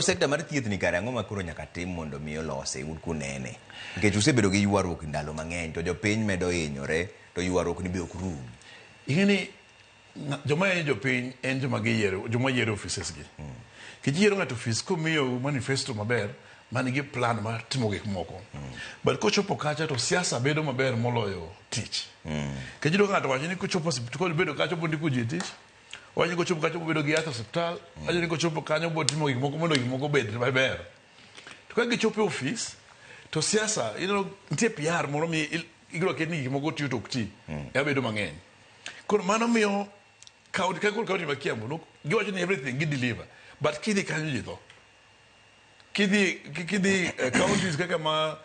Sekta mar thieth ni kare ang'o ma koro nyaka tim mondo mi olose un kunene? Nikech usebedo gi ywaruok ndalo mang'eny to jopiny medo hinyore to ywaruok ni be ok rum. Ing'e ni joma hinyo jopiny en joma giyiero, joma yiero offices gi. Nikech iyiero ng'ato ofis komiyo manifesto maber man gi plan mar timo gik moko. But kochopo kacha to siasa bedo maber moloyo tich. Nikech iyudo ka ng'ato wacho ni kochopo kobedo kacha obiro ndiko ji e tich. Wacho ni kochopo kacha obedo gi yath e osiptal. Wacho ni kochopo kanyo obiro timo gik moko mondo gik moko obed maber. To ka gichopo e ofis to siasa ineno nitie PR moro mi ibiro ket ni gik moko tiyo to ok ti. Ema bedo mang'eny. Koro mano miyo county ka koro county ma Kiambu no giwacho ni everything gi deliver but kidhi kanyo ji tho. Kidhi kidhi counties kaka ma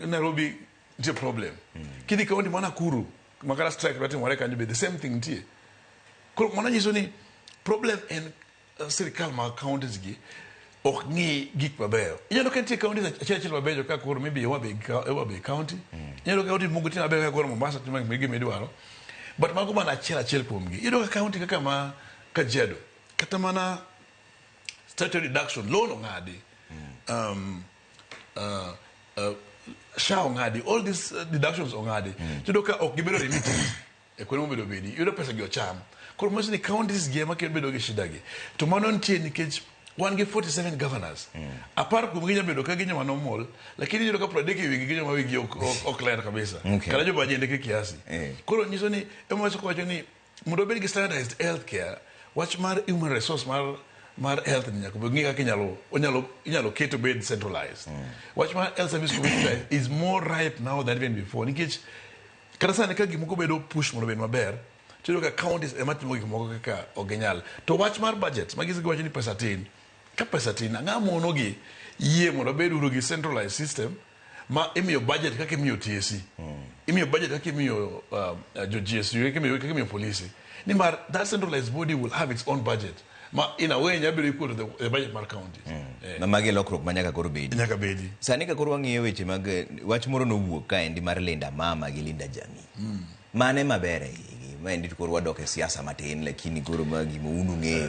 Nairobi nitie problem. Kidhi county ma Nakuru ma kata strike dwa timore kanyo be the same thing nitie. Koro mano nyiso ni problem en sirikal mag counties gi ok ng'i gik mabeyo. Inyalo ka nitie counties achiel achiel mabeyo kaka koro maybe Homa Bay, Homa Bay county. Inyalo ka county moko nitie mabeyo kaka koro Mombasa timo gima idwaro. But mago mana achiel achiel kuom gi. Iyudo ka county kaka ma Kajiado kata mana statutory deduction loan ong'adi. SHA ong'adi, all these deductions ong'adi. Iyudo ka ok gibedo remitted e kuonde mobedo bedi. Iyudo pesa gi ocham. Koro manyiso ni counties gi ema bedo gi shida gi. To mano nitie nikech wan gi 47 governors. 10 kuom gi nyalo bedo ka gin joma normal, lakini iyudo ka 30 e wigi gin joma wigi ok ler kabisa. Kata joma jendeke kiasi. Koro nyiso ni ema wacho ni mondo wabed gi standardized health care, wach mar human resource mar health ni nyaka bed ng'i kaka inyalo onyalo inyalo ket obed centralized. Wach mar health service commission is more ripe now than even before nikech kata sani ka gik moko bedo push mondo obed maber tiyudo ka counties ema timo gik moko kaka ok ginyal. To wach mar budget ma giwacho ni pesa tin, ka pesa tin ang'o mono gi yie mondo wabed uru gi centralized system ma imiyo budget kaka imiyo TSC, imiyo budget kaka imiyo jo GSU, kaka imiyo polisi. Nimar that centralized body will have its own budget ma in a way nyalo bedo equal to the budget mar counties. Ma magi e lokruok ma nyaka koro bedi. Nyaka bedi. Sani ka koro wang'iyo weche mag wach moro nowuok kaendi mar Linda Mama gi Linda Jamii. Mane maber e igi? Maendi to koro wadok e siasa matin lakini koro ma gima un ung'eyo.